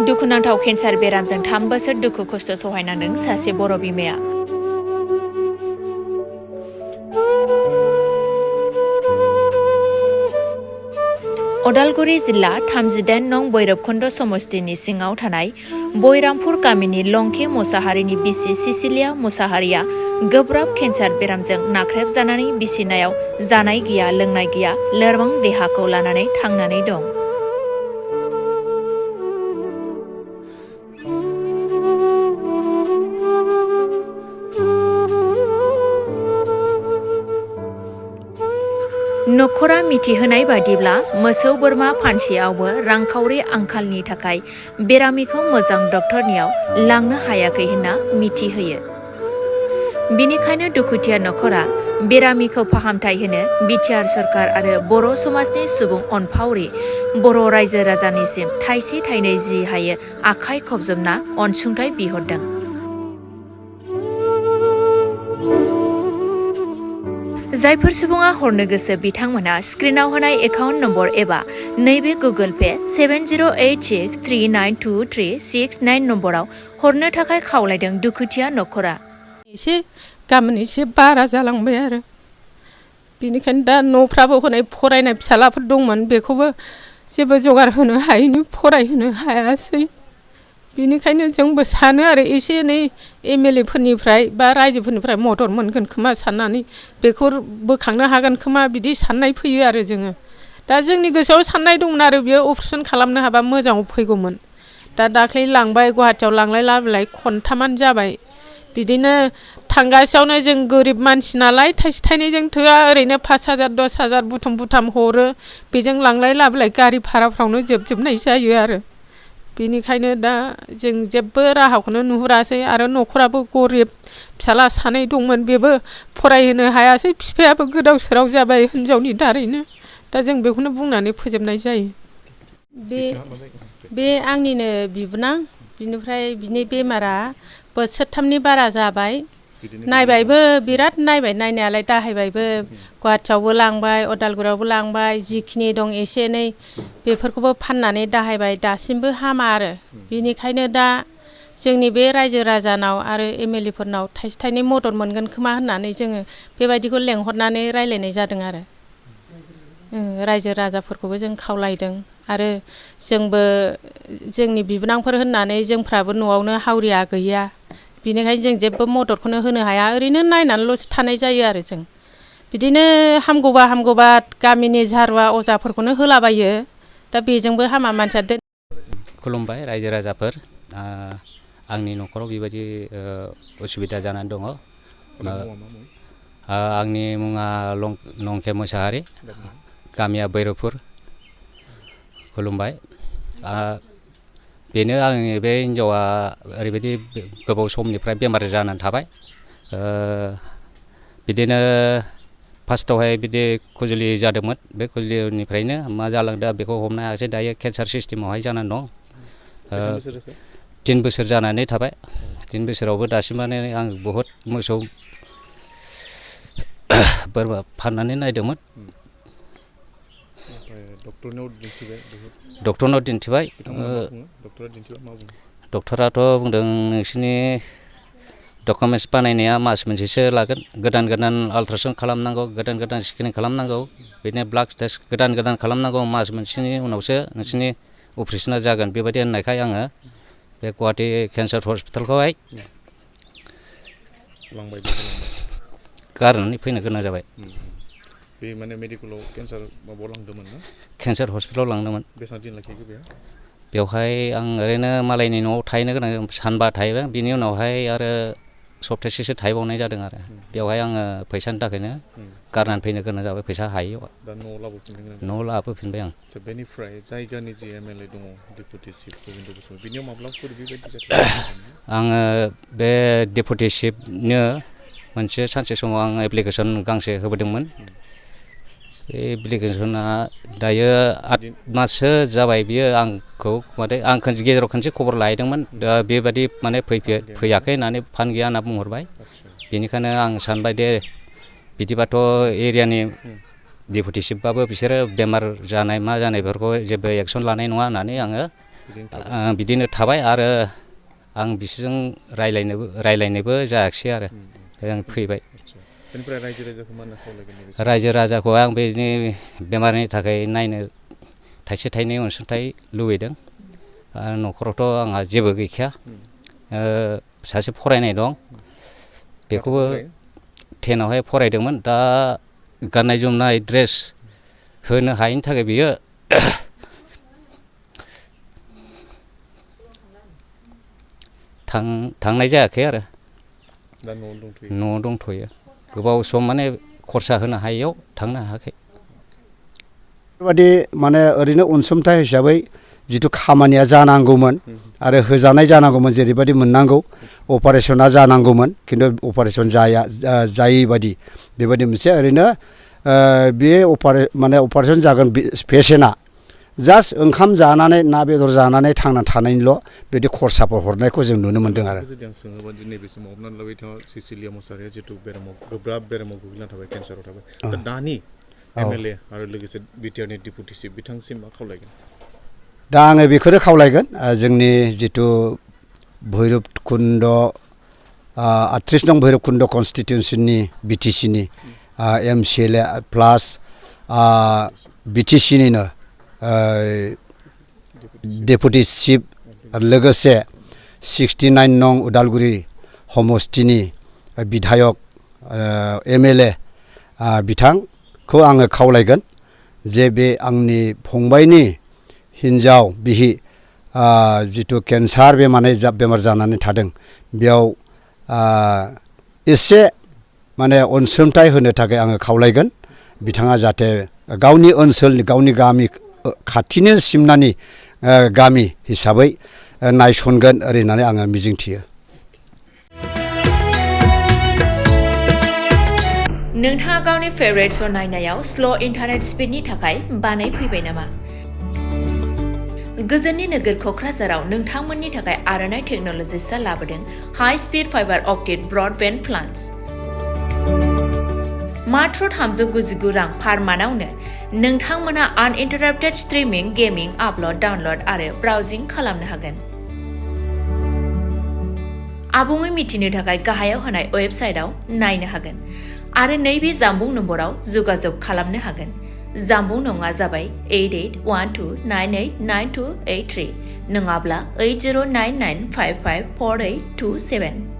दुखुनांथाव केन्सार बेरामजों 3 बोसोर दुखु खस्थ' सहायनांदों सासे बर' बिमाया। अदालगुरि जिल्ला 38 नं बर'ब समस्तिनि सिङाव थानाय बयरामपुर गामिनि लंके मुसाहारिनि बिसि सिसिलिया मुसाहारिया गोब्राब केन्सार बेरामजों नाख्रेबजानानै बिसिनायाव जानाय गैया लोंनाय गैया लोरबां देहाखौ लानानै थांनानै दं। नखरा मिथिहोनाय बादिब्ला मोसौ बोरमा फानसेयावबो रांखावरि आंखालनि थाखाय बेरामिखौ मोजां डक्टरनियाव लांनो हायाखै होनना मिथिहोयो। बिनिखायनो दुखुथिया नखरा बेरामिखौ फाहामथाय होनो बिटिआर सरकार आरो बर' समाजनि सुबुं अनफावरि बर' रायजो राजानिसिम थाइसे थाइनै जि हायो आखाइ खबजबना अनसुंथाइ बिहरदों। जायफोर सुबुङा हरनो गोसो बिथांमोना स्क्रिनाव होनाय एकाउन्ट नम्बर एबा नैबे गुगोल पे 7086392369 नम्बराव हरनो थाखाय खावलायदों दुखुथिया नखरा। एसे गाबोन एसे बारा जालांबाय आरो बेनिखायनो दा न'फ्राबो हनै फरायनाय फिसालाफोर दंमोन बेखौबो जेबो जगार होनो हायैनि फरायहोनो हायासै। बेनिखायनो जोंबो सानो आरो एसे एनै एमएलए फोरनिफ्राय बा रायजोफोरनिफ्राय मदद मोनगोन खोमा साननानै बेखौ बोखांनो हागोन खोमा बिदि साननाय फैयो आरो जोङो। दा जोंनि गोसोआव साननाय दंमोन आरो बियो अपारेसन खालामनो हाबा मोजाङाव फैगौमोन। दा दाख्लै लांबाय गुवाहाटियाव लांलाय लाबोलाय खनथामानो जाबाय। बिदिनो थांगासेयावनो जों गोरिब मानसि नालाय थाइसे थाइनैजों थोआ ओरैनो 5000 10,000 बुथुम बुथाम हरो बेजों लांलाय लाबोलाय गारि भाराफ्रावनो जोबजोबनाय जायो आरो। बेनिखायनो दा जों जेबो राहाखौनो नुहुरासै आरो नखराबो गरिब फिसाला सानै दंमोन बेबो फरायहोनो हायासै बिफायाबो गोदाव सोराव जाबाय हिनजावनि दारैनो। दा जों बेखौनो बुंनानै फोजोबनाय जायो। बे आंनिनो बिबोनां बिनिफ्राय बिनि बेमारा बोसोरथामनि बारा जाबाय। नायबायबो बिराद नायबाय नायनायालाय दाहायबायबो गुवाहाटियावबो लांबाय अदालगुरियावबो लांबाय जिखिनि दं एसे एनै बेफोरखौबो फाननानै दाहायबाय दासिमबो हामा आरो। बेनिखायनो दा जोंनि बे रायजो राजानाव आरो एमएलए फोरनाव थाइसे थाइनै मदद मोनगोन खोमा होननानै जोङो बेबायदिखौ लेंहरनानै रायलायनाय जादों आरो। रायजो राजाफोरखौबो जों खावलायदों आरो जोंबो जोंनि बिबोनांफोर होननानै जोंफ्राबो न'आवनो हावरिया गैया बिनिखायनो जों जेबो मददखौनो होनो हाया ओरैनो नायनानैल'सो थानाय जायो आरो जों। बिदिनो हामगौबा गामिनि झारुवा अजाफोरखौनो होलाबायो दा बेजोंबो हामा मानसिया। खुलुमबाय रायजो राजाफोर आंनि न'खराव बेबायदि उसुबिदा जानानै दङ। आंनि मुङा लंके मुसाहारि गामिया बैरबपुर। खुलुमबाय। बेनो आंनि बे हिन्जावा ओरैबायदि गोबाव समनिफ्राय बेमार जानानै थाबाय। बिदिनो फार्स्टआवहाय बिदि खुजुलि जादोंमोन बे खुजुलिनिफ्रायनो मा जालांदों बेखौ हमनो हायासै दायो केन्सार सिस्टेमावहाय जानानै दं। 3 बोसोर जानानै थाबाय। 3 बोसोरावबो दासिमानो आं बहुद मोसौ बोरमा फाननानै नायदोंमोन। डक्टरनाव दिन्थिबाय। डक्टराथ' बुंदों नोंसिनि डकुमेन्ट्स बानायनाया मास मोनसेसो लागोन गोदान आल्ट्रासाउन्ड खालामनांगौ गोदान स्केनिं खालामनांगौ बिदिनो ब्लाड टेस्ट गोदान खालामनांगौ मास मोनसेनि उनावसो नोंसिनि अपारेसना जागोन बेबायदि होननायखाय आङो बे गुवाहाटि केन्सार हस्पिटालखौहाय गारनानै फैनो गोनां जाबाय। बे माने मेडिकेलाव केन्सार माबायाव लांदोंमोन ना? केन्सार हस्पिटालाव लांदोंमोन। बेसेबां दिन लाखिखो बेयाव? बेवहाय आं ओरैनो मालायनि न'आव थाहैनो गोनां सानबा थाहैबाय बिनि उनावहाय आरो सप्तासेसो थाहैबावनाय जादों आरो बेवहाय आङो फैसानि थाखायनो गारनानै फैनो गोनां जाबाय फैसा हायैयाव। दा न'आव लाबोफिनबाय आं। बेनिफ्राय जायगानि जि एमएलए दङ डेपुटि चिफ गबिन्द बसुमतारी बिनियाव माब्लाफोर बेबायदि आङो बे डेपुटि चिफनो मोनसे सानसे समाव आं एप्लिकेसन गांसे होबोदोंमोन। बे एप्लिकेसना दायो 8 माससो जाबाय बियो आंखौ माने आं गेजेराव खनसे खबर लाहैदोंमोन दा बेबायदि माने फैयाखै होननानै फान गैया होनना बुंहरबाय। बेनिखायनो आं सानबाय दे बिदिबाथ' एरियानि डेपुटि चिफबाबो बिसोरो बेमार जानाय मा जानायफोरखौ जेबो एक्सन लानाय नङा होननानै आङो बिदिनो थाबाय आरो आं बिसोरजों रायलायनोबो जायाखिसै आरो आं फैबाय बेनिफ्राय रायजो राजाखौ मा होनना खावलायगोन रायजो राजाखौ आं बेनि बेमारनि थाखाय नायनो थाइसे थाइनै अनसुंथाइ लुबैदों आरो न'खरावथ' आंहा जेबो गैखाया सासे फरायनाय दं बेखौबो 10आवहाय फरायदोंमोन दा गाननाय जोमनाय ड्रेस होनो हायैनि थाखाय बियो थांनाय जायाखै आरो दा न'आव दंथ'यो गोबाव सम माने खरसा होनो हायैयाव थांनो हायाखै बेबादि माने ओरैनो अनसुंथाइ हिसाबै जिथु खामानिया जानांगौमोन आरो होजानाय जानांगौमोन जेरैबायदि मोननांगौ अपारेसना जानांगौमोन खिन्थु अपारेसन जायै बादि बेबायदि मोनसे ओरैनो बे माने अपारेसन जागोन पेसेन्टआ जास्ट ओंखाम जानानै ना बेदर जानानै थांना थानायनिल' बिदि खरसाफोर हरनायखौ जों नुनो मोन्दों आरो जुदि आं सोङोबा नैबे समाव हमनानै लाबाय सिसिलिया मुसाहारिया जिथु गोब्राब बेरामाव गोग्लैना थाबाय केन्साराव थाबाय दा दानि MLA आरो लोगोसे बिटिआरनि डेपुटि चिफ बिथांसिम मा खावलायगोन दा आङो बेखौनो खावलायगोन जोंनि जिथु भैरबकुन्द 38 नं भैरबकुन्द कनस्टिटिउन्सननि बिटिसिनि MCLA प्लास बिटिसिनिनो डेपुटि चिफ लोगोसे 69 नं उदालगुरि समस्तिनि बिधायक MLA बिथांखौ आङो खावलायगोन जे बे आंनि फंबायनि हिन्जाव बिहि जिथु केन्सार बेमार जानानै थादों बेयाव एसे माने अनसुंथाइ होनो थाखाय आङो खावलायगोन बिथाङा जाहाथे गावनि ओनसोलनि गावनि गामि खाथिनि सिमनानि गामि हिसाबै नायसनगोन ओरै होननानै आङो मिजिंथियो नोंथाङा गावनि फेभरेट श' नायनायाव स्ल' इन्टारनेट स्पिडनि थाखाय बानायफैबाय नामा गोजोननि नोगोर क'क्राझाराव नोंथांमोननि थाखाय आर'नाइ टेक्न'लजिसआ लाबोदों high speed fibre optic broadband plans मात्र 399 रां पार मान्थआवनो नोंथांमोना आनइन्टाराप्टेड स्ट्रिमिं गेमिं आपल'ड डाउनल'ड आरो ब्राउजिं खालामनो हागोन आबुङै मिथिनो थाखाय गाहायाव होनाय वेबसाइटआव नायनो हागोन आरो नैबे जामबुं नम्बराव जगाजग खालामनो हागोन जामबुं नङा जाबाय 8812989283 नङाब्ला 8099554827